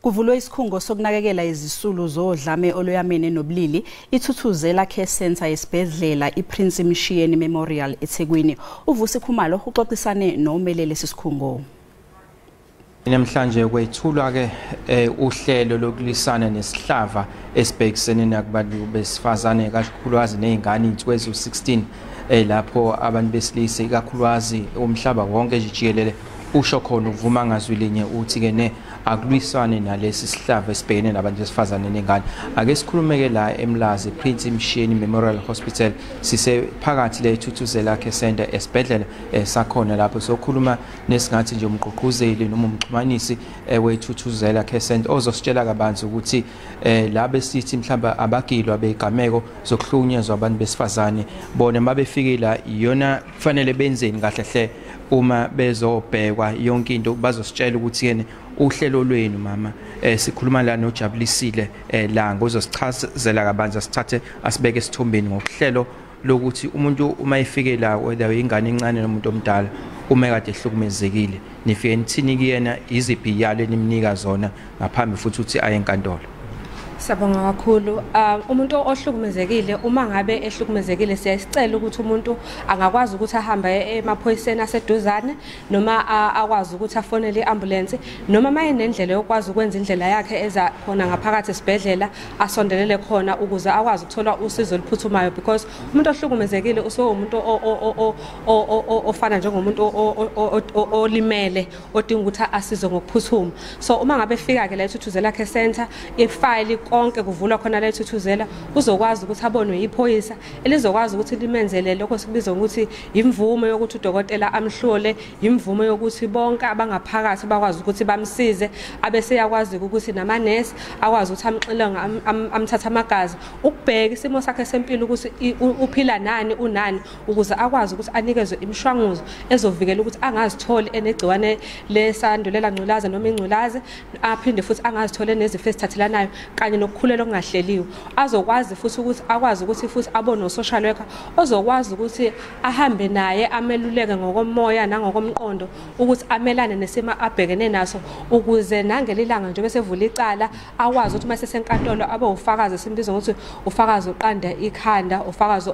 Kuvulwe isikhungo sokunakekela izisulu zodlame oluyamene nobulili iThuthuzela Care Centre esibhedlela iPrince Mshiyeni Memorial eThekwini. UVusi Khumalo uxoxisane nomelele sisikhungo. Namhlanje kwethulwa ke uhlelo lokulisana nesihlava esibhekisene nakubantu besifazane kakhulukazi nezingane insuku ezu-16 lapho abantu besilisa ikakhulukazi umhlaba wonke jikelele usho khona ukuvuma ngazwi linye uthi ke ne akulwisane nalesi sihlava esibhekene nabantu besifazane nengane. Ake sikhulumeke la eMlazi Prince Mshiyeni Memorial Hospital, sisephakathi le Thuthuzela Care Centre esibhedlela sakhona lapho sokhuluma nesingathi nje umgqugquzeli noma umxhumanisi weThuthuzela Care Centre ozositshela kabanzi ukuthi la besithi mhlamba abagilwa begameko zokuhlukunyezwa abantu besifazane bona mabefikela iyona kufanele benzeni kahle hle uma bezobhekwa yonke into. Bazositshela ukuthi yena uhlelo lwenu mama, sikhuluma la noJabulisile Langa uzosichazela kabanzi, asithathe asibeke esithombeni ngokuhlelo lokuthi umuntu uma efike la, whether ingane encane noma umuntu omdala, uma kade ehlukumezekile nifike nithini kuyena, iziphi iyalo enimnika zona ngaphambi futhi ukuthi aye enkantolo? Siyabonga kakhulu. Umuntu ohlukumezekile, uma ngabe ehlukumezekile, siyasicela ukuthi umuntu angakwazi ukuthi ahambe emaphoyiseni aseduzane noma akwazi ukuthi afonele i-ambulance noma maye nendlela yokwazi ukwenza indlela yakhe eza khona ngaphakathi esibhedlela, asondelele khona ukuze akwazi ukuthola usizo oluphuthumayo, because umuntu ohlukumezekile usuke umuntu ofana njengomuntu olimele odinga ukuthi asizwe ngokuphuthuma. So uma ngabe efika ke la eThuthuzela Care Centre, ifayili konke kuvulwa khona la eThuthuzela, uzokwazi ukuthi abonwe iphoyisa elizokwazi ukuthi limenzele lokho sikubiza ukuthi imvume yokuthi udokotela amhlole, imvume yokuthi bonke abangaphakathi bakwazi ukuthi bamsize, abese yakwazi ukuthi namanesi akwazi ukuthi amxilonge, amthathe amagazi ukubheka isimo sakhe sempilo ukuthi uphila nani unani, ukuze akwazi ukuthi anikezwe imishwanguzo ezovikela ukuthi angazitholi enegciwane lesandulela ngculaza noma ingculazi, aphinde futhi angazitholi nezifo ezithathelanayo kanye nokukhulelwa okungahleliwe. Azokwazi futhi ukuthi akwazi ukuthi futhi abone social worker ozokwazi ukuthi ahambe naye ameluleke ngokomoya nangokomqondo ukuthi amelane nesimo abhekene naso, ukuze nangelilanga nje bese vula icala akwazi ukuthi mase senkantolo abe ufakazi, simbiza ngokuthi ufakazi oqanda ikhanda, ufakazi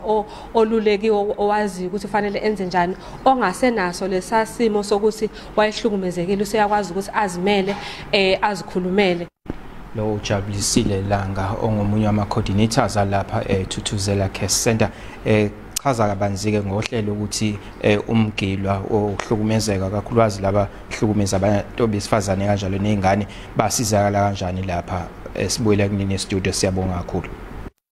olulekiwe owaziyo ukuthi kufanele enze njani, ongasenaso lesasimo sokuthi wayehlukumezekile, useyakwazi ukuthi azimele, azikhulumele. Lo uJabulisile Langa ongomunye wama-coordinators alapha eThuthuzela Care Centre, chaza kabanzi-ke ngohlelo ukuthi umgilwa okuhlukumezeka kakhulukazi laba hlukumeza abantu besifazane kanjalo ney'ngane basizakala kanjani lapha. Sibuyele kunini studio, siyabonga kakhulu.